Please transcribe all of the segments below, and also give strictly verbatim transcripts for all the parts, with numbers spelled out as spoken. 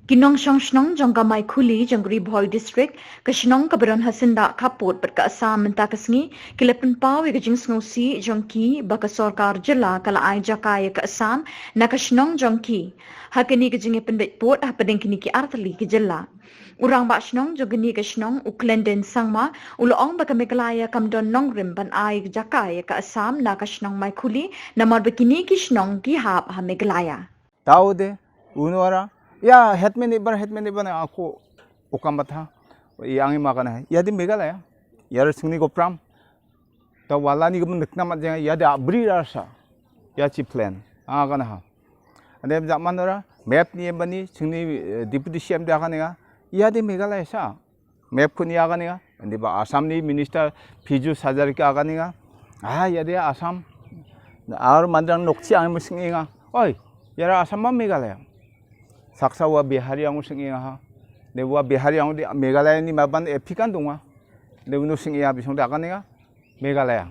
Ki nongshong shnong jong ka Maikhuli jong ka Ri Bhoi District, ka shnong ka Baron Hasinda Khaput bad ka Assam mynta ka sngi, ki la pynpaw ïa ka jingsngewsih jong ki ba ka sorkar jylla ka la ai jaka ïa ka Assam na ka shnong jong ki. Ha kane ka jingïapynbeit pud hapdeng kine ki artylli ki jylla. U rangbah shnong jong kane ka shnong u Clendon Sangma u la ong ba ka Meghalaya kam don nongrim ban ai jaka ïa ka Assam na ka shnong Maikhuli namar ba kine ki shnong ki hap ha Meghalaya. Tau de, uno ara, ya, headman ibar, headman ibar na ako okam batha, yang ima kana, ya di Meghalaya, ya ra singni gopram, ta wala ni gum nikna mat jeng, ya di abri rasa, ya chi plan, ah kana ha. Ande zaman ora, map ni bani, singni, eh, deputy C M dia kana, ya di Meghalaya sa, map ko ni aganenga. Indi ba Assam ni minister Piyush Hazarika aganenga. Ah, ya de Assam. Ar mandrang nokchi ang musingenga. Oi, yara Assam ma Meghalaya. Saksa wa Bihari ang musingenga ha. De wa Bihari ang di Meghalaya ni maban epikan donga. De uno singia bisong de aganenga. Meghalaya.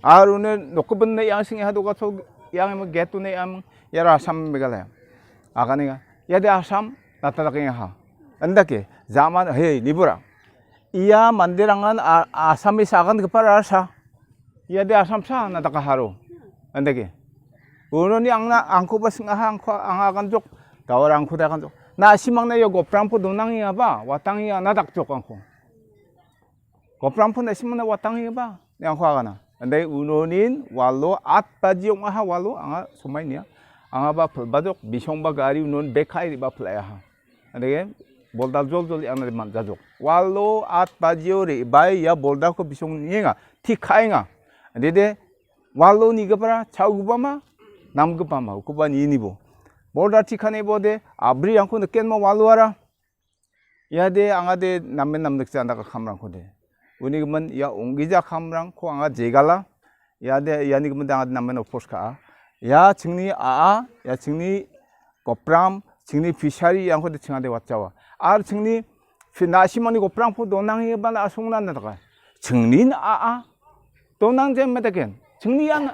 Ar une nokbun ne yang singia doka so yang em get ne am yara Assam Meghalaya. Aganenga. Ya de Assam natadakenga ha. Andake zaman, hei, nibura. Ia manderangan a-, Assamesa agangipa rarasa. Ia de Assamsa na daka haro. Andake. Unoni angna, angkoba singaha, angko, anga aganjok. Tawara angko de aganjok. Na asimangna ia goprampo donangiaba, watangia na dakjok angko. Goprampo na asimangna watangiaba, ni angko agana. Andai unonin walo at baji ong·aha walo, anga somainia. Angaba pilbajok, bisongba gari unon bekai riba pilaiaha. Andege, boldal jol jol angna man jajok. Walo at bajio re·bae ia boldalko bisong nienga, tik ka·enga. Andede, walo nigipara cha·ogipama, namgipama, ukoba ninibo. Boldal tik ka·nebo de, abriangko nikenma waloara. Ia de, anga de, namen namdikja andaka kamrangko de. Uni gimin, ia onggija kamrangko anga jegala. Ia de, iani gimin de anga de namen opos ka·a. Ia chingni a·a, ia chingni gopram, chingni fishery, iangko de chinga de watjawa. Ar chingni fi-, na·simangni gopramko donangiba na·a songna andaka. Chingni a·a, donang jem medaken. Chingni an-